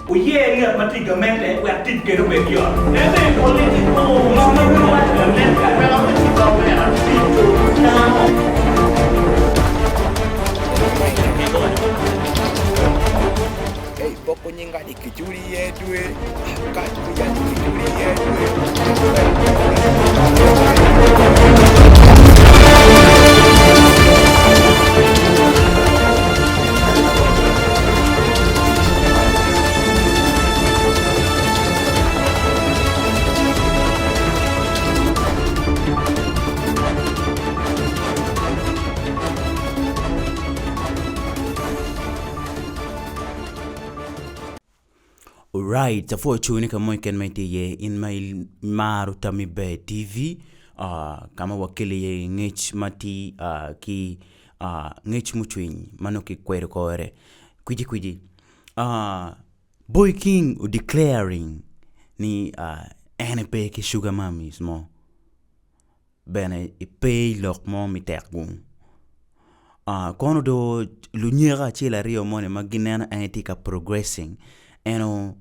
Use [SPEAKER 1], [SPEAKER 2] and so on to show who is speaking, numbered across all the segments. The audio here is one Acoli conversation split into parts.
[SPEAKER 1] Wuyer ngat ma tye i gamente wek tic kwede obed yot. Ento i politik ngo ma wun wuwaco gamente weko pe tye pito dano.
[SPEAKER 2] Alright, apwoyo cwinyi ka mo keken ma itye iye in ma imaro Tammy Ber TV ka ma wakelo iye ngec matir ki ngec mucwiny ma nongo kikwedo kore kwicikwici. Boy King o declaring ni en epe ki sugar mummies mo bene pe i lok mo me tek gung. Kono do lunyeko acel aryo moni ma gineno en tye ka progressing eno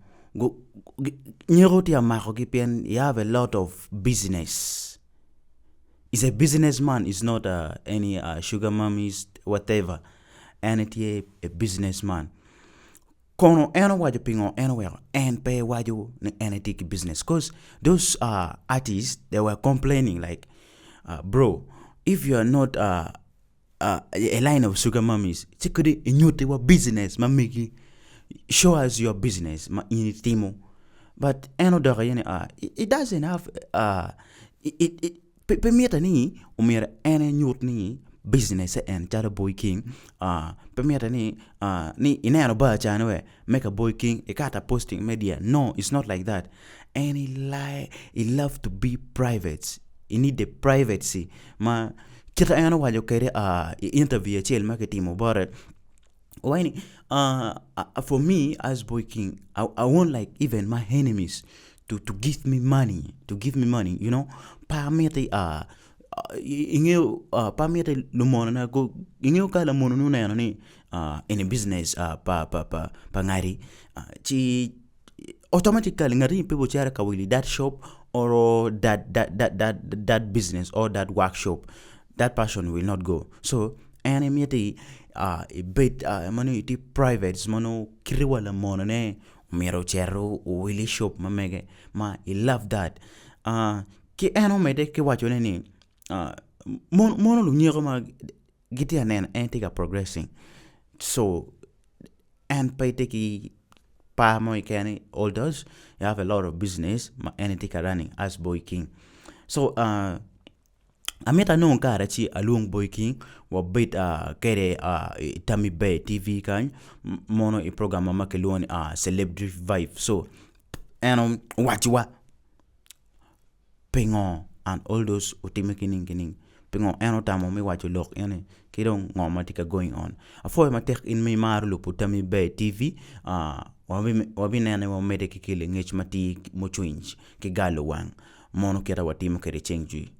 [SPEAKER 2] nyeko tye ka makogi pien he have a lot of business is a business man is not any sugar mummies whatever en tye a business man. Kono en owaco pingo en oweko en pe ewaco ni en etye ki business cause those artists they were complaining like bro if you are not a line of sugar mummies ci kadi inyutti wa business ma megi show us your business ma in itimo but en odok iye ni it doesn't have Pe mitte ni omyero en enyut ni bicinece en calo Boy King, pe mitte ni ni ineno bar ca ni me ka Boy King ikato posting media no it's not like that en he love to be private he need the privacy ma kit ma en owaco kwede i interview acel ma kitimo bote owaco ni for me as Boy King I won't like even my enemies to to give me money to give me money you know pe amiti ingeyo pe amiti lumonena ingeyo ka lamononi oneno ni eni business pa pa ngati ci automatically ngati pe ocito ka wilo i that shop or that that that business or that workshop that person will not go so en miti ibed ma nongo itye private ma nongo kiti wa lamonone myero ocit owil i cop ma mege ma i love that ki en omedde ki wacone ni mono lunyeko ma gitye ka neno en tye ka progressing so en pe tye ki par mo keken ni all those he have a lot of business ma en tye ka running as boy king so Amito anong kare ci alwong Boy King wabed kwede i Tammy Ber TV kany mono i program ma kilwongo ni Celebrity Vibe so en owacciwa pingo and all those otimme ki ning ki ning pingo en otamo me waco lok eni ki dong ngo ma tye ka going on. Apwoyo matek in ma imaro lubo Tammy Ber TV wabinene ni wamedde ki kelo ngec matir mucwiny ki galo wang mono kit ma watimo kwede ceng jwi.